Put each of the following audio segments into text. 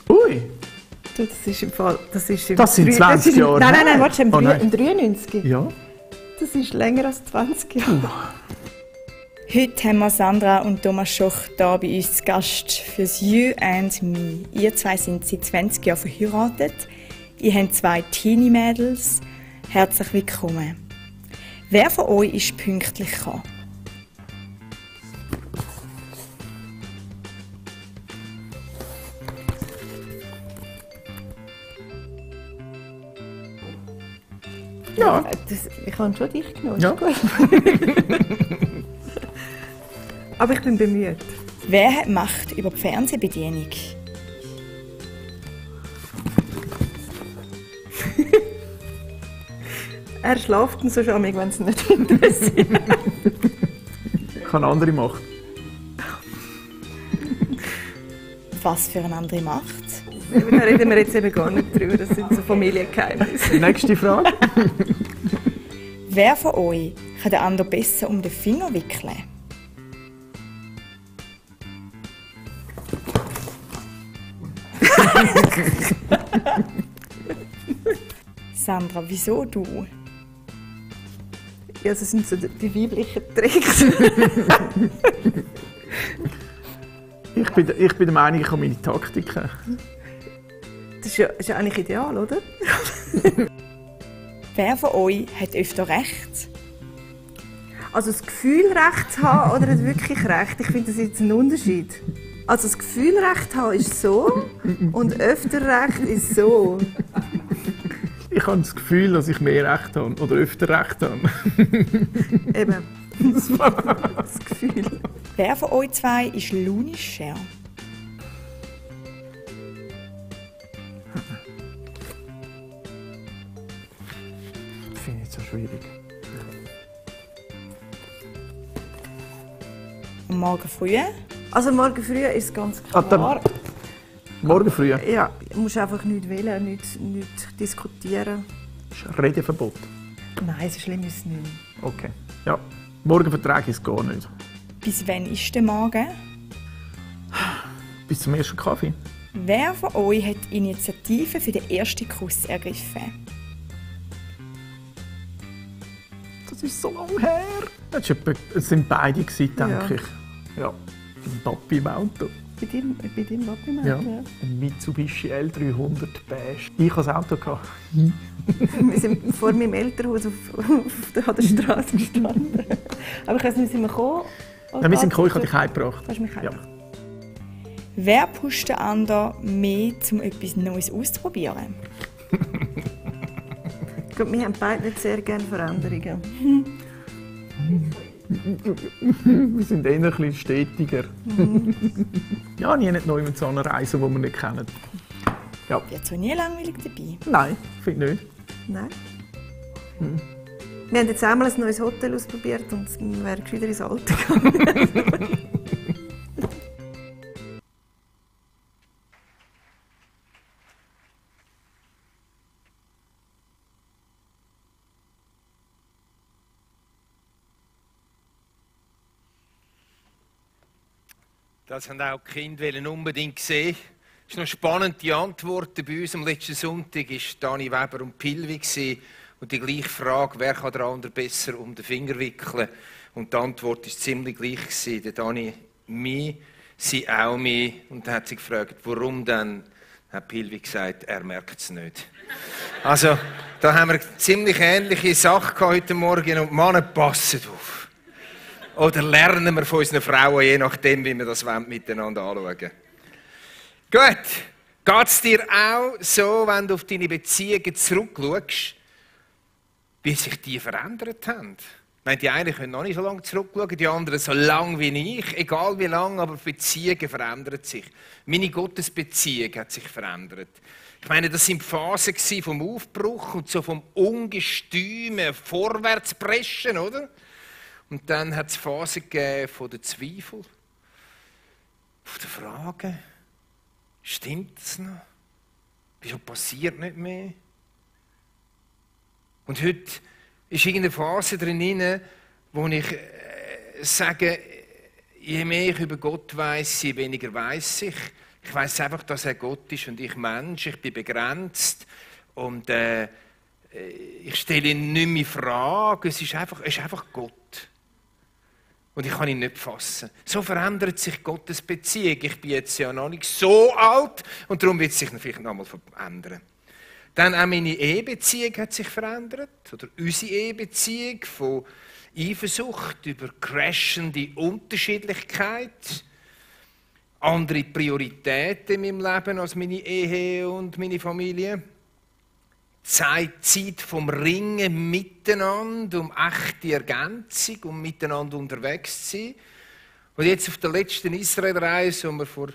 Ui! Du, das ist im Fall... Das sind 20 Jahre. Nein, warte, im Oh nein. 93. Ja. Das ist länger als 20 Jahre. Heute haben wir Sandra und Thomas Schoch hier bei uns zu Gast fürs You and Me. Ihr zwei sind seit 20 Jahren verheiratet. Ihr habt 2 Teenie-Mädels. Herzlich willkommen. Wer von euch ist pünktlich gekommen? Ja. Ich habe schon dich genommen. Ja. Ist gut. Aber ich bin bemüht. Wer hat Macht über die Fernsehbedienung? Er schläft dann so schon, wenn es nicht interessiert. Kann andere machen. Was für eine andere Macht? Da reden wir jetzt eben gar nicht drüber. Das sind so Familiengeheimnisse. Nächste Frage. Wer von euch kann den anderen besser um den Finger wickeln? Sandra, wieso du? Ja, das sind so die weiblichen Tricks. Ich bin der Meinung, ich habe meine Taktiken. Das ist ja eigentlich ideal, oder? Wer von euch hat öfter recht? Also das Gefühl, Recht zu haben oder nicht wirklich Recht, ich finde, das ist jetzt ein Unterschied. Also das Gefühl, Recht zu haben ist so und öfter Recht ist so. Ich habe das Gefühl, dass ich mehr Recht habe oder öfter Recht habe. Eben. Das Gefühl. Wer von euch zwei ist launischer? Das finde ich so schwierig. Am Morgen früh? Also morgen früh ist es ganz Ah, klar. Morgen früh Ja, du musst einfach nichts wählen, nichts diskutieren. ist Redeverbot. Nein, so schlimm ist es nicht mehr. Okay. Ja. Morgen vertrage ich es gar nicht. Bis wann ist der Morgen? Bis zum ersten Kaffee. Wer von euch hat die Initiative für den ersten Kuss ergriffen? Das ist so lange her. Es sind beide gewesen, denke Ja. ich. Ja. Ein Papi im Auto. Bei deinem Papi, Ja. Ein Mitsubishi L300 beige. Ich hatte das Auto. Wir sind vor meinem Elternhaus an der Straße gestanden. Aber ich weiß nicht, sind wir gekommen? Nein, wir sind gekommen, ich habe dich heimgebracht. Hast du mich Ja. heimgebracht? Wer pusht den anderen mehr, um etwas Neues auszuprobieren? Ich glaube, wir haben beide nicht sehr gerne Veränderungen. Wir sind eher ein bisschen stetiger. Ja, nie nicht neu mit so einer Reise, die wir nicht kennen. Ja. Wird so nie langweilig dabei? Nein, finde ich nicht. Nein. Wir haben jetzt einmal ein neues Hotel ausprobiert und wir wären wieder ins Alte gegangen. Das haben auch die Kinder unbedingt sehen. Es ist noch spannend, die Antworten bei uns am letzten Sonntag war Dani Weber und Pilvi. Und die gleiche Frage, wer kann der andere besser um den Finger wickeln? Und die Antwort war ziemlich gleich. Der Dani, mich, sie auch mich. Und dann hat sie gefragt, warum denn? Hat Pilvi gesagt, er merkt es nicht. Also, da haben wir eine ziemlich ähnliche Sache heute Morgen und Männer, passen auf. Oder lernen wir von unseren Frauen, je nachdem, wie wir das miteinander anschauen. Gut, geht es dir auch so, wenn du auf deine Beziehungen zurückschaust, wie sich die verändert haben? Ich meine, die einen können noch nicht so lange zurückschauen, die anderen so lange wie ich, egal wie lange, aber Beziehungen verändern sich. Meine Gottesbeziehung hat sich verändert. Ich meine, das waren Phasen vom Aufbruch und so vom ungestümen Vorwärtspreschen, oder? Und dann hat es Phasen gegeben von den Zweifeln, von den Fragen. Stimmt es noch? Wieso passiert nicht mehr? Und heute ist irgendeine Phase drin, wo ich sage, je mehr ich über Gott weiss, je weniger weiss ich. Ich weiss einfach, dass er Gott ist und ich Mensch. Ich bin begrenzt und ich stelle ihn nicht mehr Fragen. Es ist einfach Gott. Und ich kann ihn nicht fassen. So verändert sich Gottes Beziehung. Ich bin jetzt ja noch nicht so alt und darum wird es sich vielleicht noch einmal verändern. Dann auch meine Ehebeziehung hat sich verändert. Oder unsere Ehebeziehung von Eifersucht über crashende Unterschiedlichkeit. Andere Prioritäten in meinem Leben als meine Ehe und meine Familie. Zeit vom Ringen miteinander, um echte Ergänzung, um miteinander unterwegs zu sein. Und jetzt auf der letzten Israelreise, wo wir vor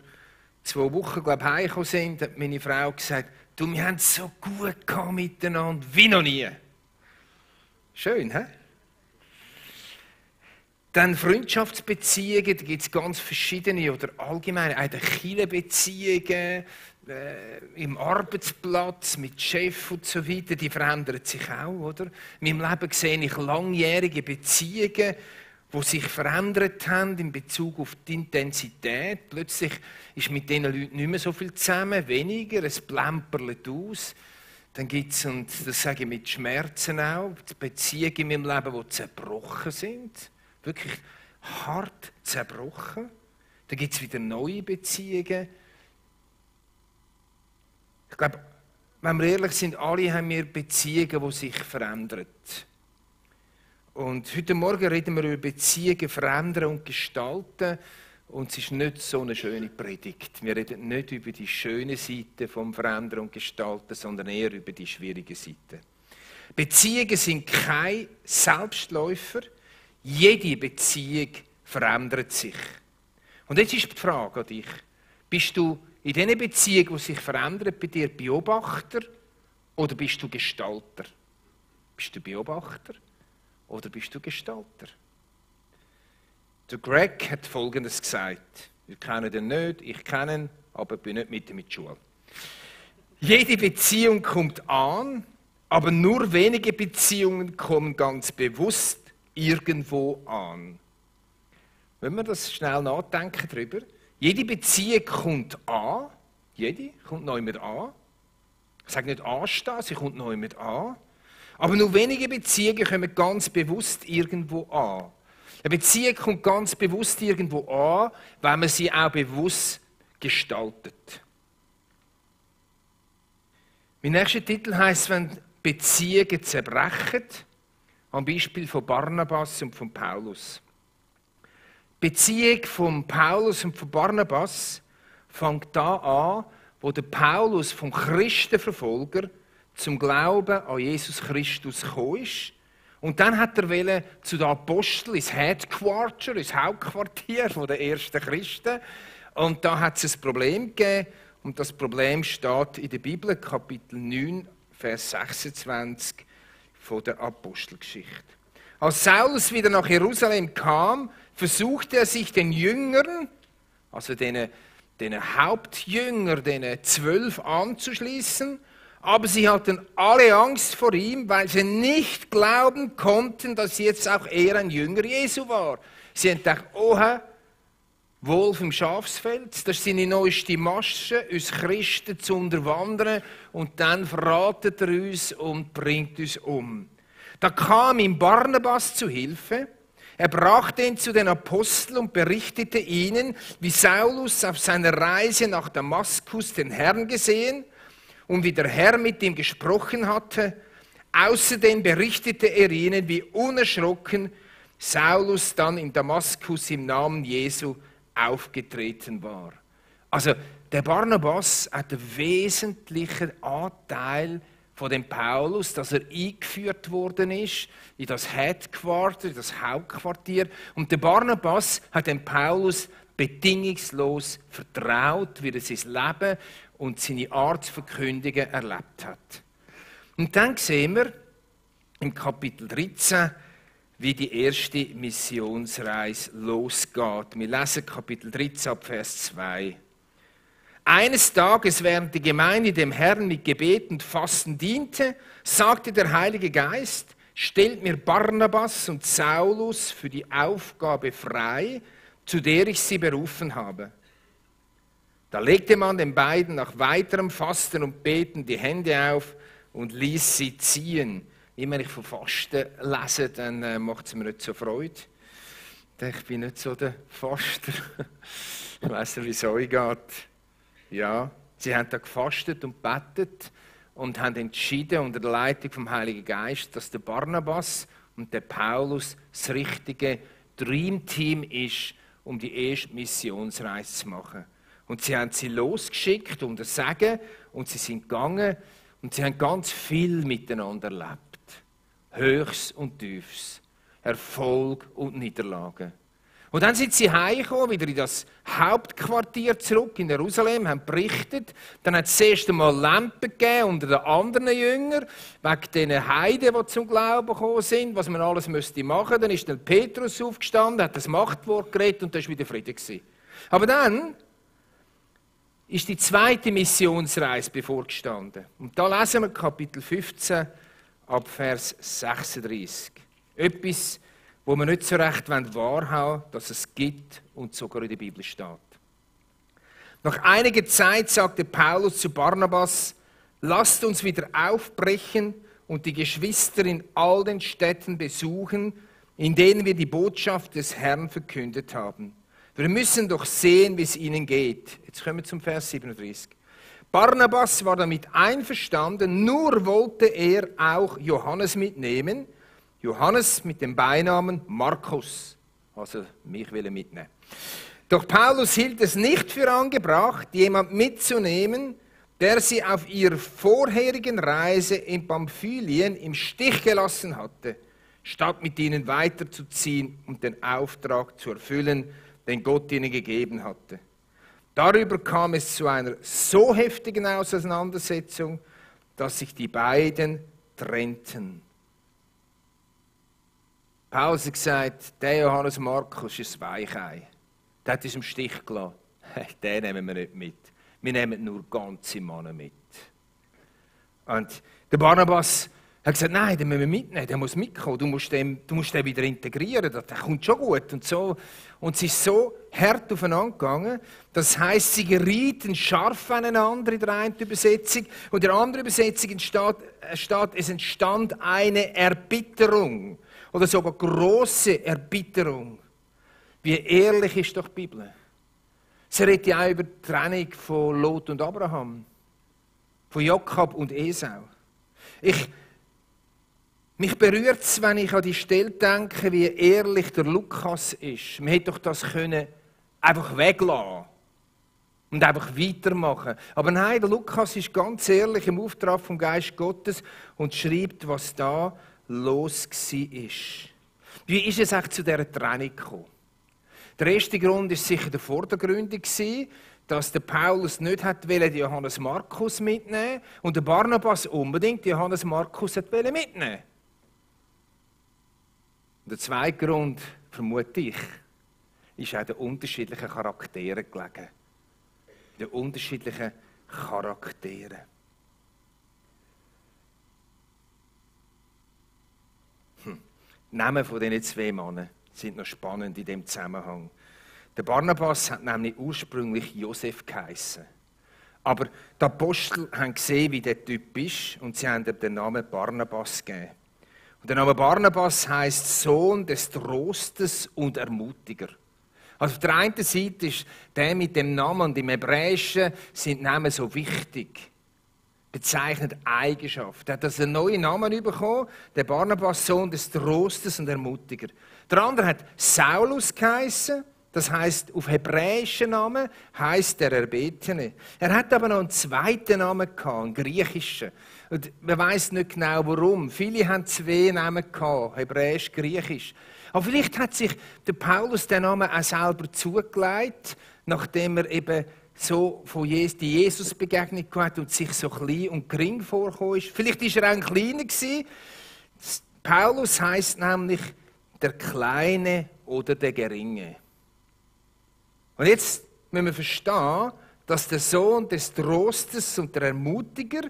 2 Wochen, glaube ich, heimgekommen sind, hat meine Frau gesagt, du, wir haben es so gut gehabt miteinander wie noch nie. Schön, hä? Dann Freundschaftsbeziehungen, da gibt es ganz verschiedene, oder allgemein auch Kirchenbeziehungen, im Arbeitsplatz, mit Chef und so weiter, die verändern sich auch, oder? In meinem Leben sehe ich langjährige Beziehungen, die sich verändert haben in Bezug auf die Intensität. Plötzlich ist mit diesen Leuten nicht mehr so viel zusammen, weniger, es plemperlet aus. Dann gibt es, und das sage ich mit Schmerzen auch, Beziehungen in meinem Leben, die zerbrochen sind. Wirklich hart zerbrochen. Dann gibt es wieder neue Beziehungen. Ich glaube, wenn wir ehrlich sind, alle haben wir Beziehungen, die sich verändern. Und heute Morgen reden wir über Beziehungen verändern und gestalten. Und es ist nicht so eine schöne Predigt. Wir reden nicht über die schöne Seite vom Verändern und Gestalten, sondern eher über die schwierige Seite. Beziehungen sind kein Selbstläufer. Jede Beziehung verändert sich. Und jetzt ist die Frage an dich. Bist du in diesen Beziehungen, die sich verändern, bei dir Beobachter oder bist du Gestalter? Bist du Beobachter oder bist du Gestalter? Der Greg hat Folgendes gesagt. Wir kennen ihn nicht, ich kenne ihn, aber bin nicht mit ihm in der Schule. Jede Beziehung kommt an, aber nur wenige Beziehungen kommen ganz bewusst irgendwo an. Wenn wir das schnell nachdenken darüber. Jede Beziehung kommt an. Jede kommt neu mit an. Ich sage nicht anstehen, sie kommt neu mit an. Aber nur wenige Beziehungen kommen ganz bewusst irgendwo an. Eine Beziehung kommt ganz bewusst irgendwo an, wenn man sie auch bewusst gestaltet. Mein nächster Titel heisst, wenn Beziehungen zerbrechen, am Beispiel von Barnabas und von Paulus. Die Beziehung von Paulus und von Barnabas fängt da an, wo der Paulus vom Christenverfolger zum Glauben an Jesus Christus gekommen ist. Und dann hat er zu den Aposteln ins Headquarter, ins Hauptquartier der ersten Christen. Und da hat es ein Problem gegeben. Und das Problem steht in der Bibel, Kapitel 9, Vers 26 von der Apostelgeschichte. Als Saulus wieder nach Jerusalem kam, versuchte er sich den Jüngern, also den Hauptjüngern, den 12 anzuschließen, aber sie hatten alle Angst vor ihm, weil sie nicht glauben konnten, dass jetzt auch er ein Jünger Jesu war. Sie haben gedacht, oha, Wolf im Schafsfeld, das ist seine neueste Masche, uns Christen zu unterwandern und dann verratet er uns und bringt uns um. Da kam ihm Barnabas zu Hilfe. Er brachte ihn zu den Aposteln und berichtete ihnen, wie Saulus auf seiner Reise nach Damaskus den Herrn gesehen und wie der Herr mit ihm gesprochen hatte. Außerdem berichtete er ihnen, wie unerschrocken Saulus dann in Damaskus im Namen Jesu aufgetreten war. Also der Barnabas hat einen wesentlichen Anteil von dem Paulus, dass er eingeführt worden ist in das Headquarter, in das Hauptquartier. Und der Barnabas hat dem Paulus bedingungslos vertraut, wie er sein Leben und seine Art zu verkündigen erlebt hat. Und dann sehen wir im Kapitel 13, wie die erste Missionsreise losgeht. Wir lesen Kapitel 13 ab Vers 2. Eines Tages, während die Gemeinde dem Herrn mit Gebet und Fasten diente, sagte der Heilige Geist, stellt mir Barnabas und Saulus für die Aufgabe frei, zu der ich sie berufen habe. Da legte man den beiden nach weiterem Fasten und Beten die Hände auf und ließ sie ziehen. Immer wenn ich von Fasten lese, dann macht es mir nicht so Freude. Ich bin nicht so der Faster. Ich weiss nicht, wie es euch geht. Ja, sie haben da gefastet und gebetet und haben entschieden unter der Leitung vom Heiligen Geist, dass der Barnabas und der Paulus das richtige Dreamteam ist, um die erste Missionsreise zu machen. Und sie haben sie losgeschickt unter Segen und sie sind gegangen und sie haben ganz viel miteinander erlebt. Höchst und Tiefs, Erfolg und Niederlagen. Und dann sind sie heimgekommen, wieder in das Hauptquartier zurück in Jerusalem, haben berichtet. Dann hat es das erste Mal Lampen gegeben unter den anderen Jüngern, wegen diesen Heiden, die zum Glauben gekommen sind, was man alles machen müsste. Dann ist dann Petrus aufgestanden, hat das Machtwort geredet und da war wieder Friede gewesen. Aber dann ist die zweite Missionsreise bevorgestanden. Und da lesen wir Kapitel 15 ab Vers 36. Etwas, wo wir nicht so recht wahrhaben, dass es gibt und sogar in der Bibel steht. Nach einiger Zeit sagte Paulus zu Barnabas: Lasst uns wieder aufbrechen und die Geschwister in all den Städten besuchen, in denen wir die Botschaft des Herrn verkündet haben. Wir müssen doch sehen, wie es ihnen geht. Jetzt kommen wir zum Vers 37. Barnabas war damit einverstanden, nur wollte er auch Johannes mitnehmen. Johannes mit dem Beinamen Markus. Also mich will er mitnehmen. Doch Paulus hielt es nicht für angebracht, jemand mitzunehmen, der sie auf ihrer vorherigen Reise in Pamphylien im Stich gelassen hatte, statt mit ihnen weiterzuziehen und den Auftrag zu erfüllen, den Gott ihnen gegeben hatte. Darüber kam es zu einer so heftigen Auseinandersetzung, dass sich die beiden trennten. Paulus hat gesagt, der Johannes Markus ist ein Weichei. Der hat uns im Stich gelassen. Den nehmen wir nicht mit. Wir nehmen nur ganze Männer mit. Und der Barnabas hat gesagt, nein, den müssen wir mitnehmen, der muss mitkommen, du musst den wieder integrieren, der kommt schon gut und so. Und es ist so hart aufeinander gegangen, das heisst, sie gerieten scharf aneinander in der einen Übersetzung und in der anderen Übersetzung steht, es entstand eine Erbitterung oder sogar grosse Erbitterung. Wie ehrlich ist doch die Bibel? Sie redet ja auch über die Trennung von Lot und Abraham, von Jakob und Esau. Mich berührt es, wenn ich an die Stelle denke, wie ehrlich der Lukas ist. Man hätte doch das können einfach weglassen und einfach weitermachen. Aber nein, der Lukas ist ganz ehrlich im Auftrag vom Geist Gottes und schreibt, was da los war. Wie ist es eigentlich zu dieser Trennung gekommen? Der erste Grund war sicher der vordergründig, dass der Paulus nicht den Johannes Markus mitnehmen und der Barnabas unbedingt Johannes Markus mitnehmen. Der zweite Grund, vermute ich, ist auch den unterschiedlichen Charakteren gelegen. Den unterschiedlichen Charakteren. Die Namen von diesen zwei Männern sind noch spannend in diesem Zusammenhang. Der Barnabas hat nämlich ursprünglich Josef geheissen. Aber die Apostel haben gesehen, wie der Typ ist, und sie haben ihm den Namen Barnabas gegeben. Und der Name Barnabas heisst Sohn des Trostes und Ermutiger. Also auf der einen Seite ist der mit dem Namen, und im Hebräischen sind Namen so wichtig, bezeichnet Eigenschaft. Er hat also einen neuen Namen bekommen, der Barnabas, Sohn des Trostes und Ermutiger. Der andere hat Saulus geheissen, das heisst auf hebräischen Namen heisst der Erbetene. Er hat aber noch einen zweiten Namen gehabt, einen griechischen. Und man weiss nicht genau warum. Viele haben zwei Namen gehabt, hebräisch, griechisch. Aber vielleicht hat sich der Paulus den Namen auch selber zugelegt, nachdem er eben so von die Jesus-Begegnung hat und sich so klein und gering vorgekommen ist. Vielleicht war er auch ein Kleiner gewesen. Paulus heisst nämlich der Kleine oder der Geringe. Und jetzt müssen wir verstehen, dass der Sohn des Trostes und der Ermutiger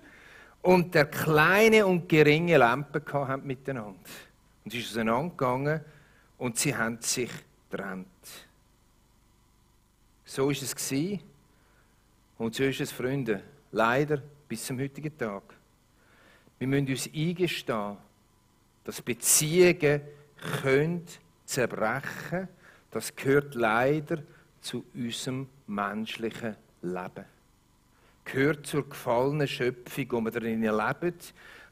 und der kleine und geringe Lampe hatten miteinander. Und sie ist auseinandergegangen und sie haben sich getrennt. So war es und so ist es, Freunde, leider bis zum heutigen Tag. Wir müssen uns eingestehen, dass Beziehungen zerbrechen können. Das gehört leider zu unserem menschlichen Leben. Gehört zur gefallenen Schöpfung, wo wir darin leben,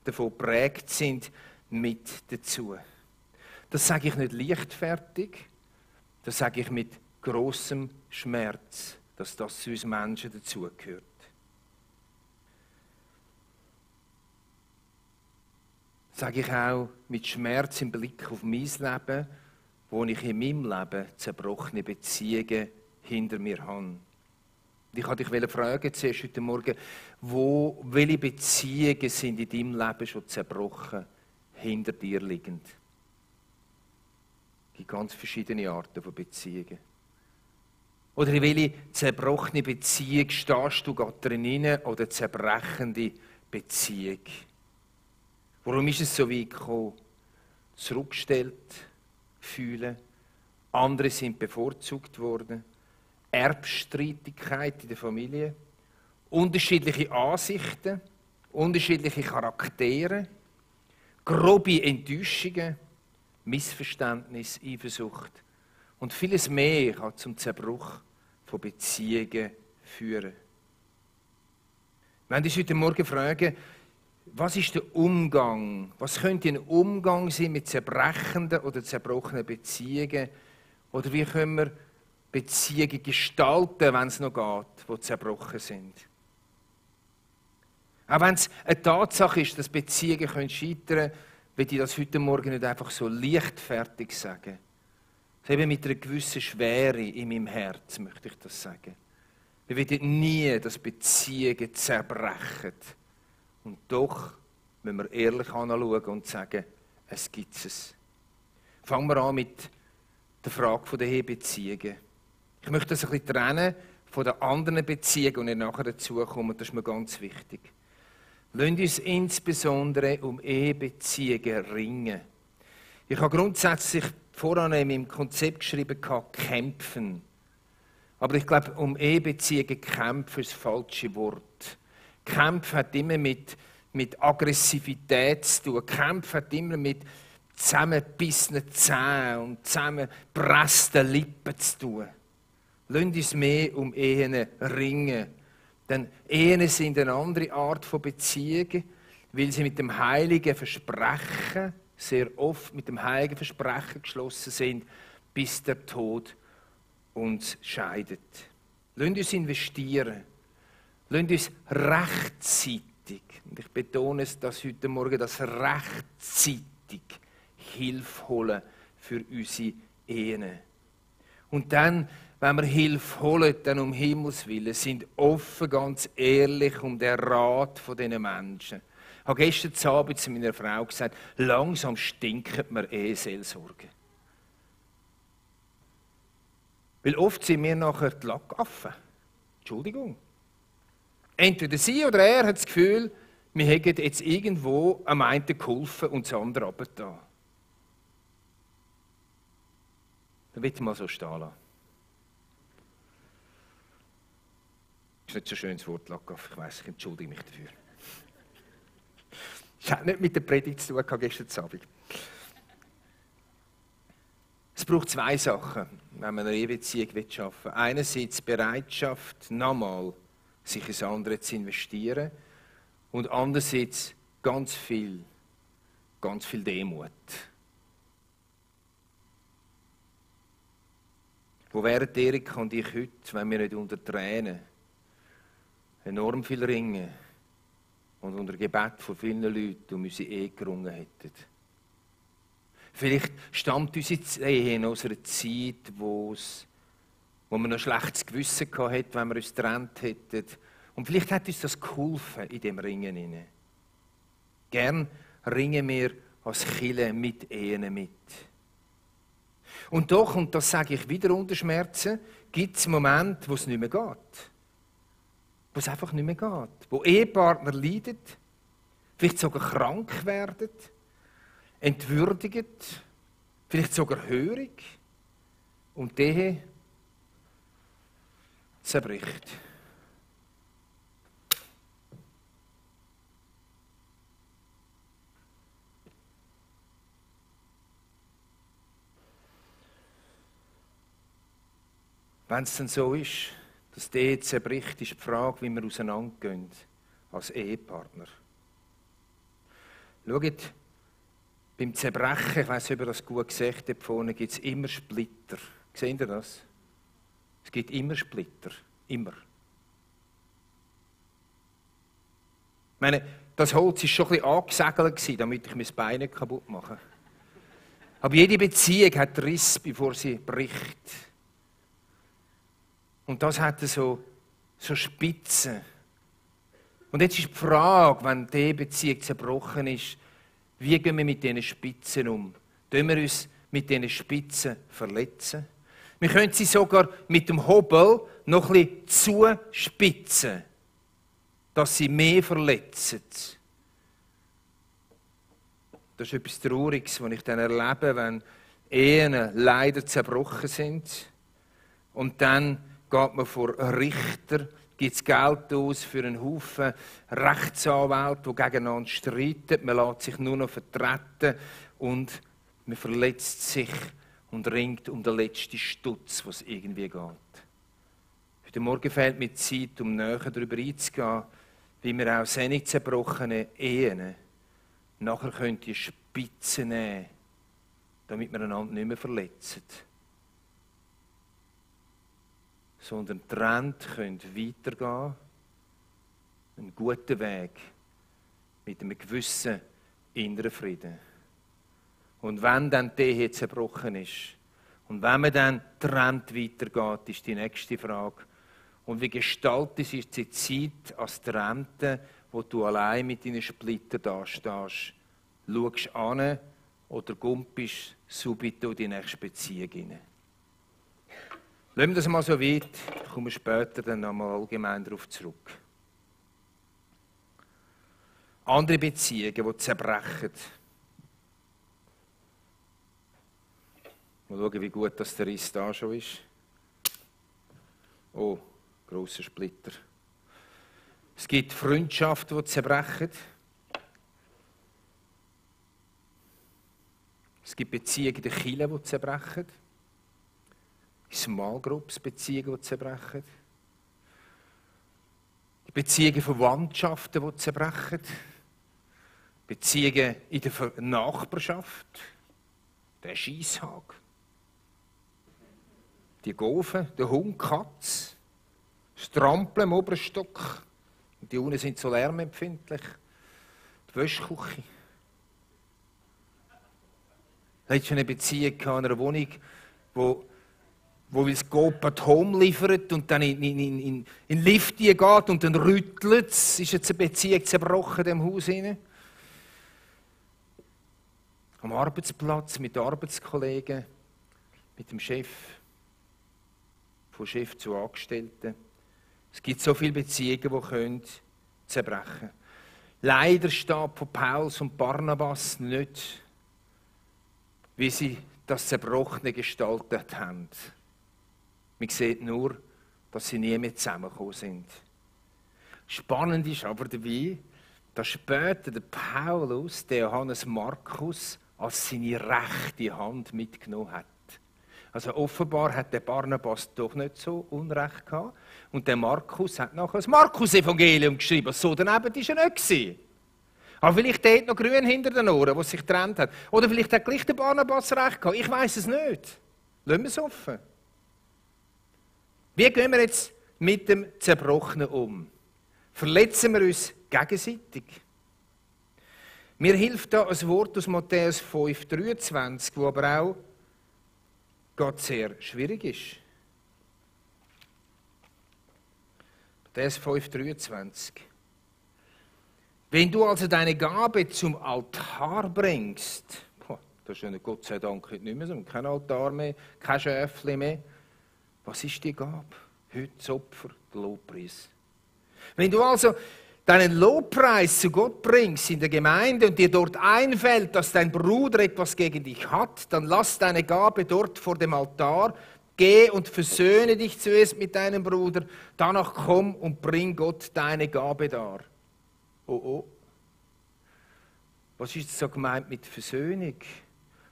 davon geprägt sind, mit dazu. Das sage ich nicht leichtfertig, das sage ich mit grossem Schmerz, dass das zu uns Menschen dazugehört. Sage ich auch mit Schmerz im Blick auf mein Leben, wo ich in meinem Leben zerbrochene Beziehungen hinter mir habe. Ich wollte dich fragen, zuerst heute Morgen, welche Beziehungen sind in deinem Leben schon zerbrochen, hinter dir liegend? Es gibt ganz verschiedene Arten von Beziehungen. Oder in welche zerbrochene Beziehung stehst du gerade drin oder zerbrechende Beziehung? Warum ist es so weit gekommen? Zurückgestellt fühlen, andere sind bevorzugt worden, Erbstreitigkeit in der Familie, unterschiedliche Ansichten, unterschiedliche Charaktere, grobe Enttäuschungen, Missverständnis, Eifersucht und vieles mehr kann zum Zerbruch von Beziehungen führen. Wir wollen uns heute Morgen fragen, was ist der Umgang? Was könnte ein Umgang sein mit zerbrechenden oder zerbrochenen Beziehungen? Oder wie können wir Beziehungen gestalten, wenn es noch geht, die zerbrochen sind? Auch wenn es eine Tatsache ist, dass Beziehungen scheitern können, will ich das heute Morgen nicht einfach so leichtfertig sagen. Eben mit einer gewissen Schwere in meinem Herz möchte ich das sagen. Wir wollen nie, dass Beziehungen zerbrechen. Und doch müssen wir ehrlich anschauen und sagen, es gibt es. Fangen wir an mit der Frage der Ehebeziehungen. Ich möchte das ein bisschen trennen von den anderen Beziehungen und nicht nachher dazukommen, das ist mir ganz wichtig. Lasst uns insbesondere um Ehebeziehungen ringen. Ich habe grundsätzlich voran in meinem Konzept geschrieben, kämpfen. Aber ich glaube, um Ehebeziehungen kämpfen ist das falsche Wort. Kämpfen hat immer mit Aggressivität zu tun. Kämpfen hat immer mit zusammengebissenen Zähnen und zusammengepressten Lippen zu tun. Lasst uns mehr um Ehen ringen. Denn Ehen sind eine andere Art von Beziehung, weil sie mit dem heiligen Versprechen, sehr oft mit dem heiligen Versprechen geschlossen sind, bis der Tod uns scheidet. Lasst uns investieren. Lasst uns rechtzeitig, und ich betone es das heute Morgen, dass rechtzeitig Hilfe holen für unsere Ehen. Und dann, wenn wir Hilfe holen, dann um Himmels Willen, sind offen, ganz ehrlich um den Rat von diesen Menschen. Ich habe gestern Abend zu meiner Frau gesagt, langsam stinkt mir Eheseelsorge. Weil oft sind wir nachher die Lackaffen. Entschuldigung. Entweder sie oder er hat das Gefühl, wir hätten jetzt irgendwo am einen geholfen und das andere runtergetan. Dann will ich mal so stehen lassen. Das ist nicht so ein schönes Wort, Lackaff. Ich weiss, ich entschuldige mich dafür. Das hat nicht mit der Predigt zu tun, gestern Abend. Es braucht zwei Sachen, wenn man eine Ehebeziehung schaffen will. Einerseits Bereitschaft, nochmal sich ins andere zu investieren. Und andererseits ganz viel Demut. Wo wären Erika und ich heute, wenn wir nicht unter Tränen enorm viel ringen und unter Gebet von vielen Leuten um unsere Ehe gerungen hätten? Vielleicht stammt unsere Ehe aus einer Zeit, wo wir noch schlechtes Gewissen hatten, wenn wir uns getrennt hätten. Und vielleicht hat uns das geholfen in dem Ringen. Gern ringen wir als Kirche mit Ehen mit. Und doch, und das sage ich wieder unter Schmerzen, gibt es Momente, wo es nicht mehr geht. Wo es einfach nicht mehr geht. Wo Ehepartner leiden, vielleicht sogar krank werden, entwürdigt, vielleicht sogar hörig. Und die Ehe zerbricht. Wenn es dann so ist, dass die Ehe zerbricht, ist die Frage, wie wir auseinandergehen als Ehepartner. Schaut, beim Zerbrechen, ich weiss, ob ihr das gut gesagt habt, vorne gibt es immer Splitter. Seht ihr das? Es gibt immer Splitter. Immer. Ich meine, das Holz war schon ein bisschen angesegelt, damit ich mein Bein nicht kaputt mache. Aber jede Beziehung hat Riss, bevor sie bricht. Und das hat so Spitzen. Und jetzt ist die Frage, wenn diese Beziehung zerbrochen ist, wie gehen wir mit diesen Spitzen um? Tun wir uns mit diesen Spitzen verletzen? Wir können sie sogar mit dem Hobel noch ein bisschen zuspitzen, dass sie mehr verletzen. Das ist etwas Trauriges, was ich dann erlebe, wenn Ehen leider zerbrochen sind. Und dann geht man vor einen Richter, gibt es Geld aus für einen Haufen Rechtsanwälte, die gegeneinander streiten. Man lässt sich nur noch vertreten und man verletzt sich und ringt um den letzten Stutz, was irgendwie geht. Heute Morgen fehlt mir Zeit, um näher darüber einzugehen, wie wir auch solche zerbrochene Ehen nachher die Spitze nehmen können, damit wir einander nicht mehr verletzen, sondern getrennt können weitergehen, einen guten Weg mit einem gewissen inneren Frieden. Und wenn dann die Ehe zerbrochen ist und wenn man dann getrennt weitergeht, ist die nächste Frage, und wie gestaltet sich die Zeit als Trennte, wo du allein mit deinen Splittern da stehst? Schaust an oder gumpist subito in die nächste Beziehung hinein? Lassen wir das mal so weit, ich komme später dann nochmal allgemein darauf zurück. Andere Beziehungen, die zerbrechen. Mal schauen, wie gut das der Riss da schon ist. Oh, grosser Splitter. Es gibt Freundschaften, die zerbrechen. Es gibt Beziehungen in der Kirche, die zerbrechen. Small Groups Beziehungen, die zerbrechen. Beziehungen von Verwandtschaften, die zerbrechen. Beziehungen in der Nachbarschaft. Der Scheisshag. Die Gaufen, der Hund, die Katze. Das Trampeln im oberen Stock. Und die unten sind so lärmempfindlich. Die Wäschküche. Ich hatte schon eine Beziehung in einer Wohnung, wo das Go-Pat Home liefert und dann in den Lift geht und dann rüttelt es. Ist jetzt eine Beziehung zerbrochen in diesem Haus hinein? Am Arbeitsplatz mit Arbeitskollegen, mit dem Chef, von Chef zu Angestellten. Es gibt so viele Beziehungen, die zerbrechen können. Leider steht von Paulus und Barnabas nicht, wie sie das Zerbrochene gestaltet haben. Man sieht nur, dass sie nie mehr zusammengekommen sind. Spannend ist aber dabei, dass später der Paulus, der Johannes Markus, als seine rechte Hand mitgenommen hat. Also offenbar hat der Barnabas doch nicht so Unrecht gehabt. Und der Markus hat nachher das Markus-Evangelium geschrieben. So daneben war er nicht. Aber vielleicht hat noch grün hinter den Ohren, was sich getrennt hat. Oder vielleicht hat gleich der Barnabas recht gehabt. Ich weiss es nicht. Lassen wir es offen. Wie gehen wir jetzt mit dem Zerbrochenen um? Verletzen wir uns gegenseitig? Mir hilft da ein Wort aus Matthäus 5,23, wo aber auch Gott sehr schwierig ist. Matthäus 5,23. Wenn du also deine Gabe zum Altar bringst, das ist ja Gott sei Dank nicht mehr so, kein Altar mehr, kein Schäfchen mehr. Was ist die Gabe? Heute das Opfer, der Lobpreis. Wenn du also deinen Lobpreis zu Gott bringst in der Gemeinde und dir dort einfällt, dass dein Bruder etwas gegen dich hat, dann lass deine Gabe dort vor dem Altar, Geh und versöhne dich zuerst mit deinem Bruder, danach komm und bring Gott deine Gabe dar. Oh, oh. Was ist so gemeint mit Versöhnung?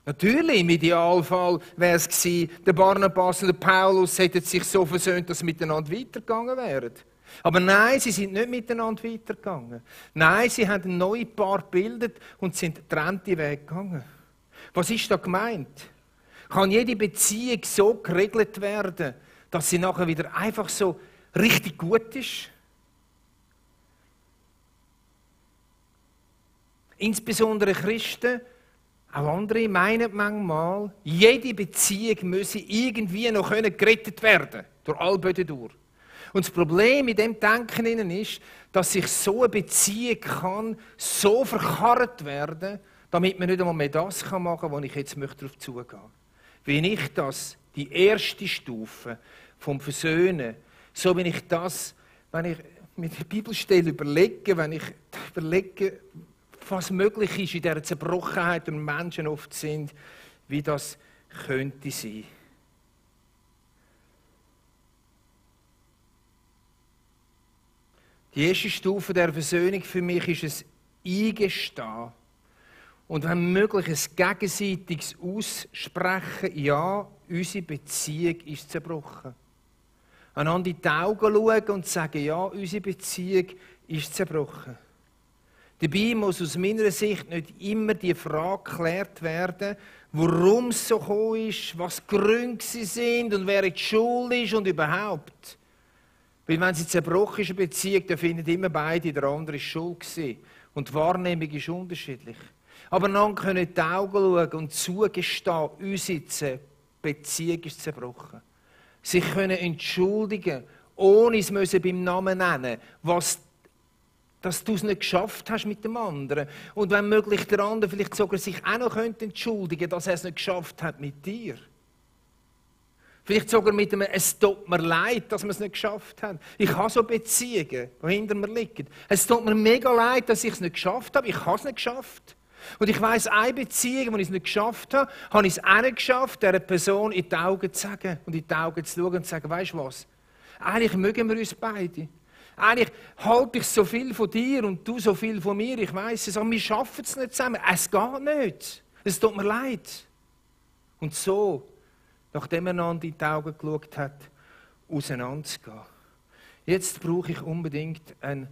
Natürlich, im Idealfall wäre es gewesen, der Barnabas und der Paulus hätten sich so versöhnt, dass sie miteinander weitergegangen wären. Aber nein, sie sind nicht miteinander weitergegangen. Nein, sie haben ein neues Paar gebildet und sind getrennte Wege gegangen. Was ist da gemeint? Kann jede Beziehung so geregelt werden, dass sie nachher wieder einfach so richtig gut ist? Insbesondere Christen, auch andere meinen manchmal, jede Beziehung müsse irgendwie noch gerettet werden, durch all Böden durch. Und das Problem mit dem Denken ist, dass sich so eine Beziehung kann so verkarrt werden, damit man nicht einmal mehr das machen kann, wo ich jetzt darauf zugehen möchte. Wenn ich das, die erste Stufe vom Versöhnen, so wenn ich das, wenn ich mit der Bibelstelle überlege, wenn ich überlege, was möglich ist in dieser Zerbrochenheit, die Menschen oft sind, wie das könnte sein. Die erste Stufe der Versöhnung für mich ist ein Eingestehen und wenn möglich ein gegenseitiges Aussprechen, ja, unsere Beziehung ist zerbrochen. Einander in die Augen schauen und sagen, ja, unsere Beziehung ist zerbrochen. Dabei muss aus meiner Sicht nicht immer die Frage geklärt werden, warum es so gekommen ist, was die Gründe sind und wer jetzt schuld ist und überhaupt. Weil wenn sie zerbrochen ist, eine Beziehung, dann finden immer beide, der andere ist schuld gewesen. Und die Wahrnehmung ist unterschiedlich. Aber dann können in die Augen schauen und zugestehen, unsere Beziehung ist zerbrochen. Sie können entschuldigen, ohne es beim Namen nennen, dass du es nicht geschafft hast mit dem anderen. Und wenn möglich der andere vielleicht sogar sich auch noch entschuldigen könnte, dass er es nicht geschafft hat mit dir. Vielleicht sogar mit einem «Es tut mir leid, dass wir es nicht geschafft haben». Ich habe so Beziehungen, die hinter mir liegen. Es tut mir mega leid, dass ich es nicht geschafft habe. Ich habe es nicht geschafft. Und ich weiss, eine Beziehung, wo ich es nicht geschafft habe, habe ich es auch nicht geschafft, dieser Person in die Augen zu sagen und in die Augen zu schauen und zu sagen, weisst du was? Eigentlich mögen wir uns beide. Eigentlich halte ich so viel von dir und du so viel von mir. Ich weiss es, aber wir schaffen es nicht zusammen. Es geht nicht. Es tut mir leid. Und so, nachdem er einander in die Augen geschaut hat, auseinanderzugehen. Jetzt brauche ich unbedingt einen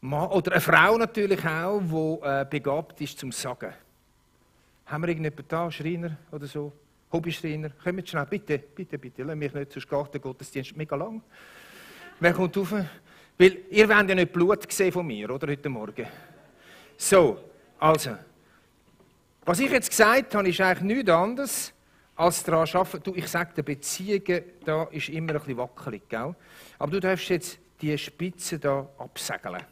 Mann, oder eine Frau natürlich auch, die begabt ist zum Sagen. Haben wir irgendjemanden da, Schreiner oder so? Hobbyschreiner? Kommt schnell, bitte, bitte, bitte. Lass mich nicht, sonst geht der Gottesdienst mega lang. Wer kommt rauf? Weil ihr wollt ja nicht Blut sehen von mir, oder, heute Morgen. So, also. Was ich jetzt gesagt habe, ist eigentlich nichts anderes, als daran arbeiten. Du, ich sage, die Beziehungen, da ist immer ein bisschen wackelig, gell? Aber du darfst jetzt die Spitze da absegeln.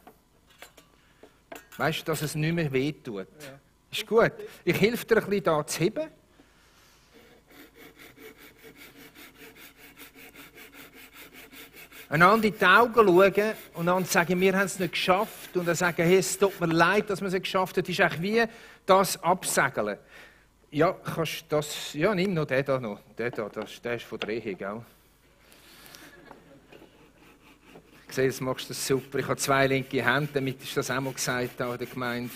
Weißt du, dass es nicht mehr wehtut? Ja. Ist gut. Ich helfe dir ein bisschen da zu heben. Einander in die Augen schauen und dann sagen, wir haben es nicht geschafft. Und dann sagen, hey, es tut mir leid, dass wir es nicht geschafft haben. Das ist eigentlich wie das Absegeln. Ja, kannst das, ja, nimm noch den da noch. Der ist von der Ehe, gell? Ich sehe, jetzt machst du das super. Ich habe 2 linke Hände, damit ist das auch mal gesagt da in der Gemeinde.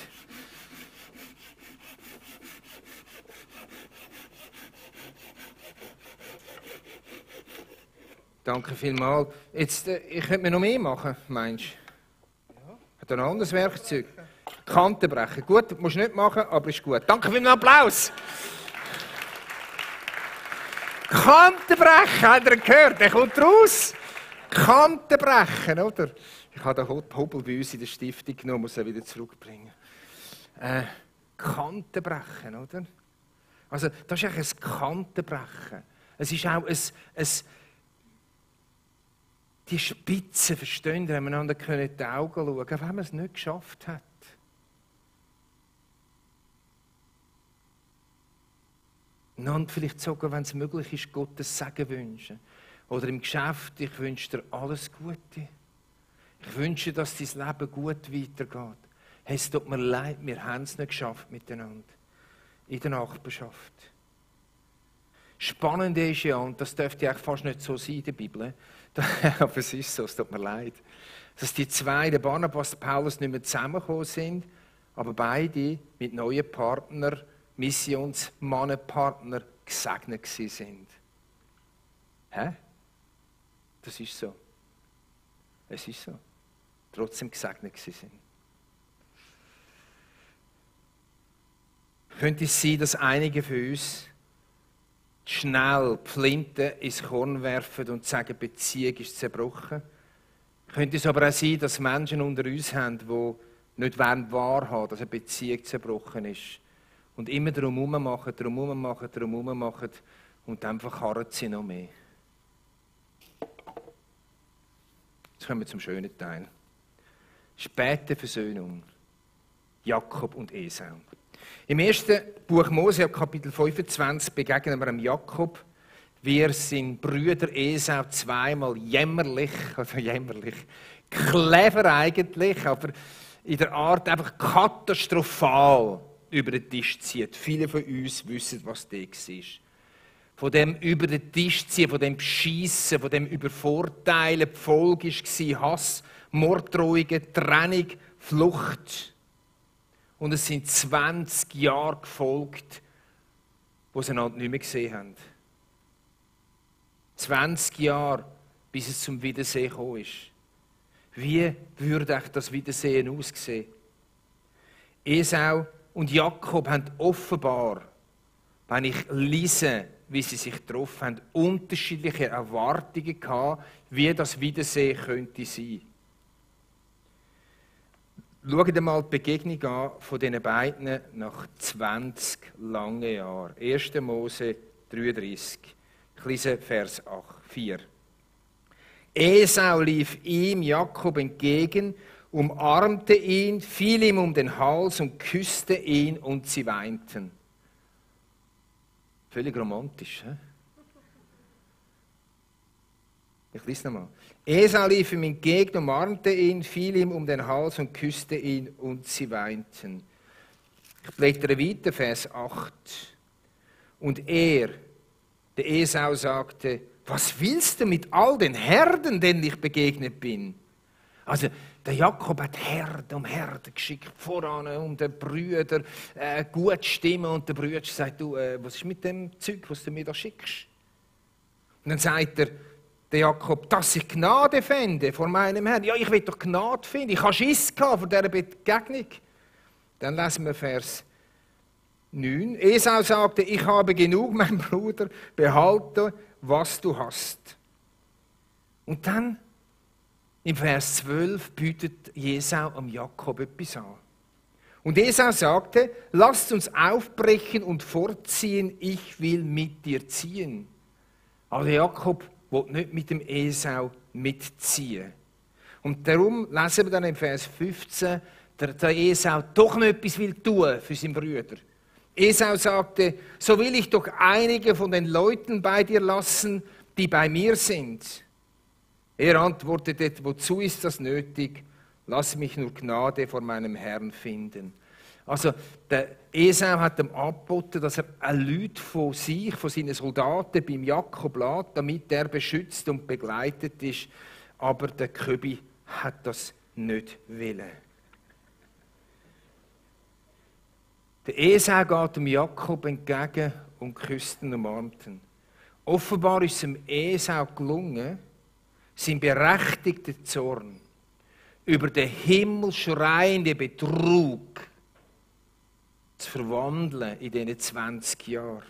Danke vielmals. Jetzt, ich könnte mir noch mehr machen, meinst du? Ja. Hat er ein anderes Werkzeug? Kanten brechen. Gut, musst du nicht machen, aber ist gut. Danke für den Applaus. Kanten brechen, habt ihr gehört? Der kommt raus. Kanten brechen, oder? Ich habe den Hobel bei uns in der Stiftung genommen, muss ihn wieder zurückbringen. Kanten brechen, oder? Also, das ist eigentlich ein Kantenbrechen. Es ist auch ein die Spitze, verstehen wir, wenn wir einander in die Augen schauen können, wenn man es nicht geschafft hat. Und vielleicht sogar, wenn es möglich ist, Gottes Segen wünschen. Oder im Geschäft, ich wünsche dir alles Gute. Ich wünsche, dass dein Leben gut weitergeht. Hey, es tut mir leid, wir haben es nicht geschafft miteinander. In der Nachbarschaft. Spannende ist ja, und das dürfte eigentlich fast nicht so sein in der Bibel, aber es ist so, es tut mir leid, dass die zwei, der Barnabas und Paulus, nicht mehr zusammengekommen sind, aber beide mit neuen Partnern, Missionsmannenpartner, gesegnet sind. Hä? Das ist so. Es ist so. Trotzdem gesegnet sind. Könnte es sein, dass einige von uns schnell Flinte ins Korn werfen und sagen, die Beziehung ist zerbrochen? Könnte es aber auch sein, dass Menschen unter uns haben, die nicht wahrhaben wollen, dass eine Beziehung zerbrochen ist und immer darum herummachen und dann verkarren sie noch mehr. Jetzt kommen wir zum schönen Teil. Späte Versöhnung. Jakob und Esau. Im ersten Buch Mose, Kapitel 25, begegnen wir dem Jakob, wie er seinen Brüder Esau zweimal jämmerlich, clever eigentlich, aber in der Art einfach katastrophal über den Tisch zieht. Viele von uns wissen, was das war. Von dem über den Tisch ziehen, von dem Beschissen, von dem Übervorteilen, die Folge war Hass, Morddrohungen, Trennung, Flucht. Und es sind 20 Jahre gefolgt, wo sie einander nicht mehr gesehen haben. 20 Jahre, bis es zum Wiedersehen gekommen ist. Wie würde euch das Wiedersehen aussehen? Esau und Jakob haben offenbar, wenn ich lese, wie sie sich getroffen haben, unterschiedliche Erwartungen gehabt, wie das Wiedersehen könnte sein. Schaut einmal die Begegnung an von diesen beiden nach 20 langen Jahren. 1. Mose 33, ich lese Vers 4. Esau lief ihm, Jakob, entgegen, umarmte ihn, fiel ihm um den Hals und küsste ihn und sie weinten. Völlig romantisch, he? Ich lese nochmal. Esau lief ihm entgegen, umarmte ihn, fiel ihm um den Hals und küsste ihn und sie weinten. Ich blättere weiter, Vers 8. Und er, der Esau, sagte, was willst du mit all den Herden, denen ich begegnet bin? Also, der Jakob hat Herden um Herden geschickt, voran um den Brüder gut stimmen. Und der Brüder sagt, du, was ist mit dem Zeug, was du mir da schickst? Und dann sagt der Jakob, dass ich Gnade fände vor meinem Herrn. Ja, ich will doch Gnade finden. Ich habe Schiss gehabt vor dieser Begegnung. Dann lesen wir Vers 9. Esau sagte, ich habe genug, mein Bruder, behalte, was du hast. Und dann, im Vers 12, bietet Esau am Jakob etwas an. Und Esau sagte, lasst uns aufbrechen und fortziehen, ich will mit dir ziehen. Aber Jakob will nicht mit dem Esau mitziehen. Und darum lesen wir dann im Vers 15, der Esau doch noch etwas will tun für seinen Brüder. Esau sagte, so will ich doch einige von den Leuten bei dir lassen, die bei mir sind. Er antwortete, wozu ist das nötig? Lass mich nur Gnade vor meinem Herrn finden. Also, der Esau hat ihm angeboten, dass er Leute von sich, von seinen Soldaten beim Jakob lässt, damit er beschützt und begleitet ist. Aber der Köbi hat das nicht wollen. Der Esau geht dem Jakob entgegen und küsst ihn und umarmt ihn. Offenbar ist es dem Esau gelungen, sein berechtigter Zorn über den himmelschreienden Betrug zu verwandeln in diesen 20 Jahren.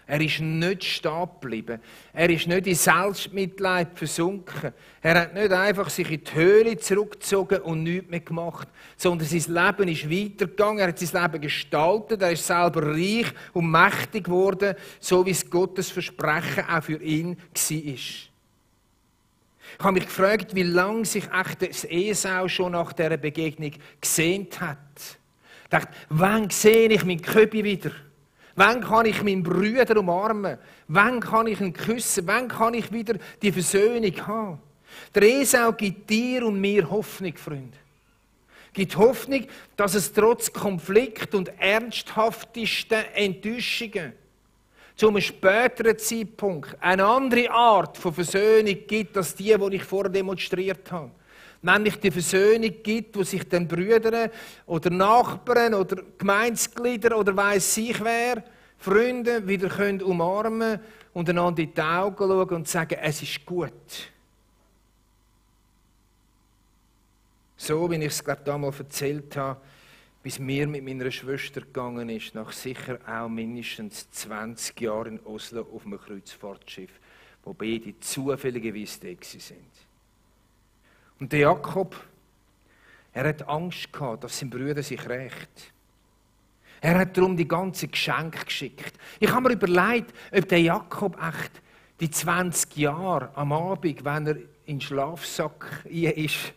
Er ist nicht stehen geblieben. Er ist nicht in Selbstmitleid versunken. Er hat nicht einfach sich in die Höhle zurückgezogen und nichts mehr gemacht, sondern sein Leben ist weitergegangen. Er hat sein Leben gestaltet. Er ist selber reich und mächtig geworden, so wie es Gottes Versprechen auch für ihn war. Ich habe mich gefragt, wie lange sich echt Esau schon nach dieser Begegnung gesehnt hat. Ich dachte, wann sehe ich meinen Köbi wieder? Wann kann ich meinen Bruder umarmen? Wann kann ich ihn küssen? Wann kann ich wieder die Versöhnung haben? Der Esau gibt dir und mir Hoffnung, Freunde. Gibt Hoffnung, dass es trotz Konflikt und ernsthaftesten Enttäuschungen, zu einem späteren Zeitpunkt eine andere Art von Versöhnung gibt, als die ich vorher demonstriert habe. Nämlich die Versöhnung gibt, wo sich dann Brüder oder Nachbarn oder Gemeindeglieder oder weiss ich wer, Freunde wieder können umarmen und einander in die Augen schauen und sagen, es ist gut. So, wie ich es damals erzählt habe, bis mir mit meiner Schwester gegangen ist, nach sicher auch mindestens 20 Jahren in Oslo auf einem Kreuzfahrtschiff, wo beide zufälligerweise da sind. Und der Jakob, er hat Angst gehabt, dass sein Bruder sich rächt. Er hat darum die ganzen Geschenke geschickt. Ich habe mir überlegt, ob der Jakob echt die 20 Jahre am Abend, wenn er in den Schlafsack ist,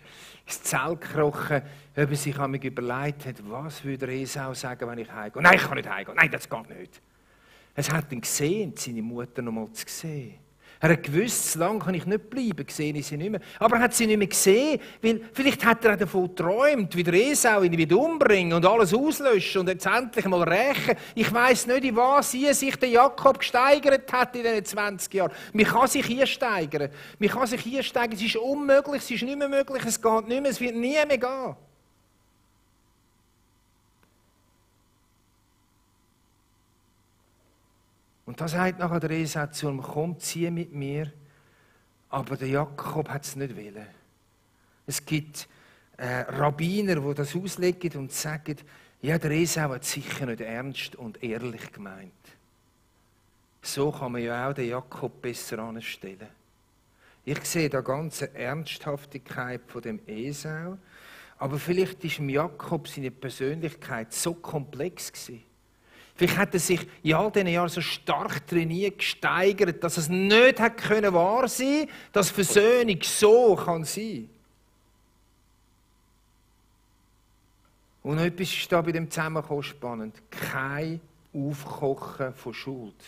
ins Zelt gekrochen, ob er sich überlegt hat, was würde Esau sagen, wenn ich heimgehe. Nein, ich kann nicht heimgehen. Nein, das geht nicht. Es hat ihn gesehen, seine Mutter noch mal zu sehen. Er hat gewusst, so lange kann ich nicht bleiben, gesehen ist sie nicht mehr. Aber er hat sie nicht mehr gesehen, weil vielleicht hat er auch davon geträumt, wie der Esau ihn wieder umbringen und alles auslöschen und jetzt endlich mal rächen. Ich weiss nicht, in was sich der Jakob gesteigert hat in diesen 20 Jahren. Man kann sich hier steigern. Man kann sich hier steigern. Es ist unmöglich, es ist nicht mehr möglich, es geht nicht mehr, es wird nie mehr gehen. Und da sagt nachher der Esau zu ihm, komm, zieh mit mir. Aber der Jakob hat es nicht wollen. Es gibt Rabbiner, die das auslegen und sagen, ja, der Esau hat sicher nicht ernst und ehrlich gemeint. So kann man ja auch den Jakob besser anstellen. Ich sehe da ganze Ernsthaftigkeit von dem Esau, aber vielleicht ist im Jakob seine Persönlichkeit so komplex gewesen. Vielleicht hat er sich in all diesen Jahren so stark trainiert, gesteigert, dass es nicht wahr sein konnte, dass Versöhnung so kann sein. Und noch etwas ist da bei dem Zusammenkommen spannend. Kein Aufkochen von Schuld.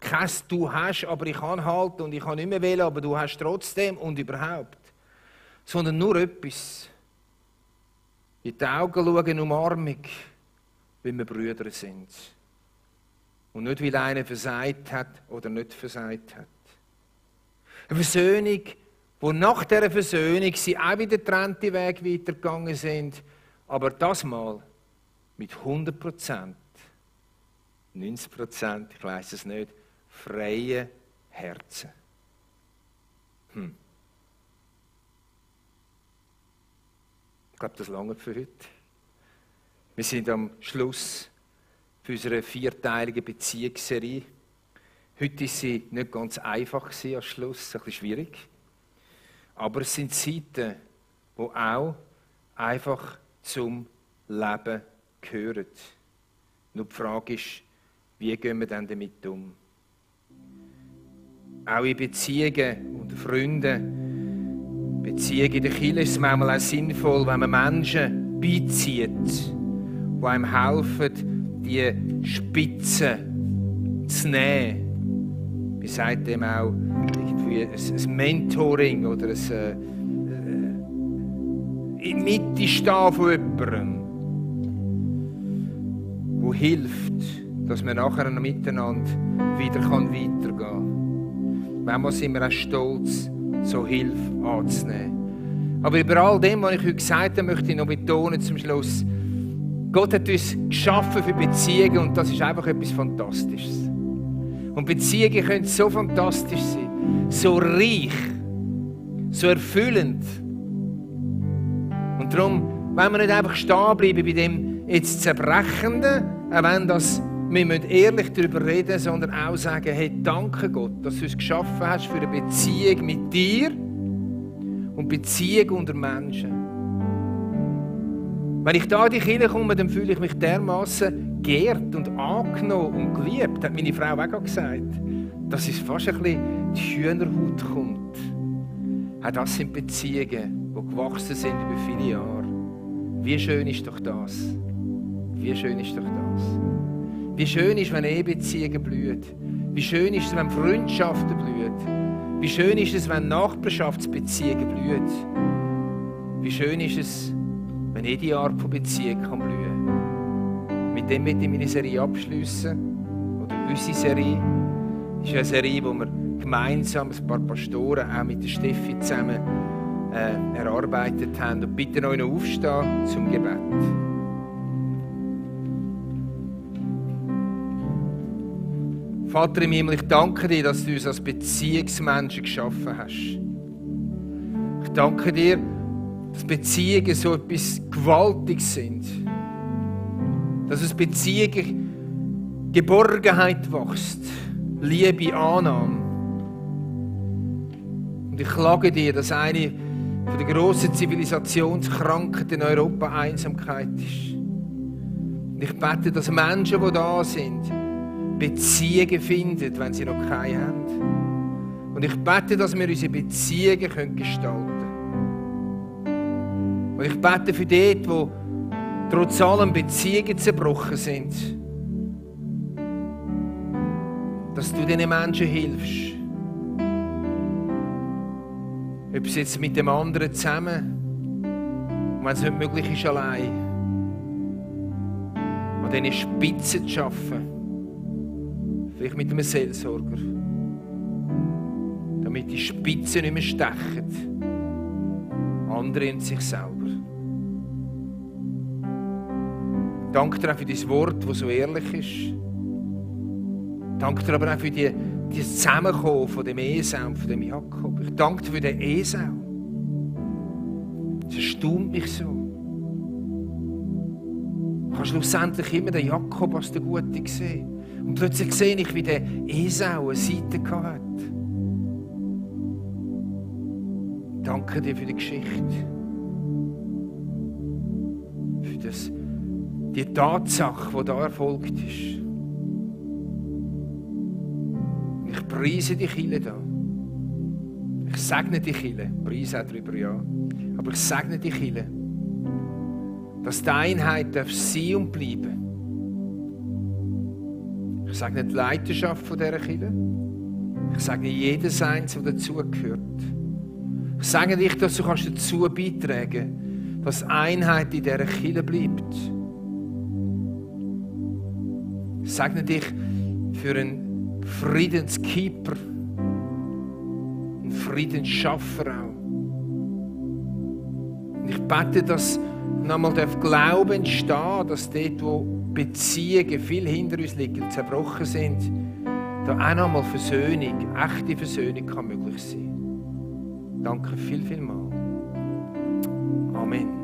Kein «Du hast, aber ich kann halten und ich kann nicht mehr wählen, aber du hast trotzdem» und überhaupt. Sondern nur etwas. In die Augen schauen, Umarmung. Weil wir Brüder sind. Und nicht, weil einer versagt hat oder nicht versagt hat. Eine Versöhnung, wo nach dieser Versöhnung sie auch wieder getrennte Weg weitergegangen sind, aber das Mal mit 100%, 90%, ich weiss es nicht, freien Herzen. Ich glaube, das langt für heute. Wir sind am Schluss unserer 4-teiligen Beziehungsserie. Heute war sie nicht ganz einfach als Schluss, ein bisschen schwierig. Aber es sind Zeiten, die auch einfach zum Leben gehören. Nur die Frage ist, wie gehen wir dann damit um? Auch in Beziehungen unter Freunden, Beziehungen in der Kirche ist es manchmal auch sinnvoll, wenn man Menschen beizieht, die einem helfen, die Spitzen zu nehmen. Wie sagt dem auch irgendwie ein Mentoring oder ein in der Mitte stehen von jemandem, der hilft, dass man nachher miteinander wieder weitergehen kann. Manchmal sind wir auch stolz, so Hilfe anzunehmen. Aber über all dem, was ich heute gesagt habe, möchte ich noch betonen zum Schluss, Gott hat uns geschaffen für Beziehungen und das ist einfach etwas Fantastisches. Und Beziehungen können so fantastisch sein, so reich, so erfüllend. Und darum, wenn wir nicht einfach stehen bleiben bei dem jetzt Zerbrechenden, auch wenn wir müssen ehrlich darüber reden, sondern auch sagen, hey, danke Gott, dass du uns geschaffen hast für eine Beziehung mit dir und Beziehung unter Menschen. Wenn ich da in die Kirche komme, dann fühle ich mich dermassen geehrt und angenommen und geliebt, hat meine Frau auch gesagt. Dass es fast ein bisschen die Hühnerhaut kommt. Auch das sind Beziehungen, die gewachsen sind über viele Jahre. Wie schön ist doch das? Wie schön ist doch das? Wie schön ist, wenn Ehebeziehungen blühen? Wie schön ist es, wenn Freundschaften blühen? Wie schön ist es, wenn Nachbarschaftsbeziehungen blühen? Wie schön ist es, wenn jede Art von Beziehung blühen kann. Mit dem möchte ich meine Serie abschliessen. oder unsere Serie. Es ist eine Serie, wo wir gemeinsam, ein paar Pastoren, auch mit der Steffi zusammen erarbeitet haben. Und bitte euch noch aufstehen zum Gebet. Vater im Himmel, ich danke dir, dass du uns als Beziehungsmenschen geschaffen hast. Ich danke dir, dass Beziehungen so etwas Gewaltiges sind. Dass aus Beziehungen Geborgenheit wächst, Liebe, Annahme. Und ich klage dir, dass eine von den grossen Zivilisationskrankheiten in Europa Einsamkeit ist. Und ich bete, dass Menschen, die da sind, Beziehungen finden, wenn sie noch keine haben. Und ich bete, dass wir unsere Beziehungen gestalten können. Und ich bete für dort, wo trotz allem Beziehungen zerbrochen sind, dass du diesen Menschen hilfst. Ob es jetzt mit dem anderen zusammen, und wenn es nicht möglich ist, allein, an diesen Spitzen zu arbeiten, vielleicht mit einem Seelsorger, damit die Spitzen nicht mehr stechen, andere und sich selber. Danke dir auch für dein Wort, das so ehrlich ist. Danke dir aber auch für das Zusammenkommen von dem Esau und von dem Jakob. Ich danke dir für den Esau. Es erstaunt mich so. Ich habe schlussendlich immer den Jakob als den Guten gesehen. Und plötzlich sehe ich, wie der Esau eine Seite hatte. Danke dir für die Geschichte. Für die Tatsache, die da erfolgt ist. Ich preise die Kirche da. Ich segne die Kirche. Preise auch darüber, ja. Aber ich segne die Kirche. Dass die Einheit darf sein und bleiben. Ich segne die Leiterschaft von dieser Kirche. Ich segne jedes Eins, das dazugehört. Ich segne dich, dass du dazu beitragen kannst, dass Einheit in dieser Kirche bleibt. Ich segne dich für einen Friedenskeeper, einen Friedensschaffer auch. Und ich bete, dass nochmal Glauben entstehen, dass dort, wo Beziehungen viel hinter uns liegen, zerbrochen sind, da auch nochmal Versöhnung, echte Versöhnung kann möglich sein. Danke viel, viel mal. Amen.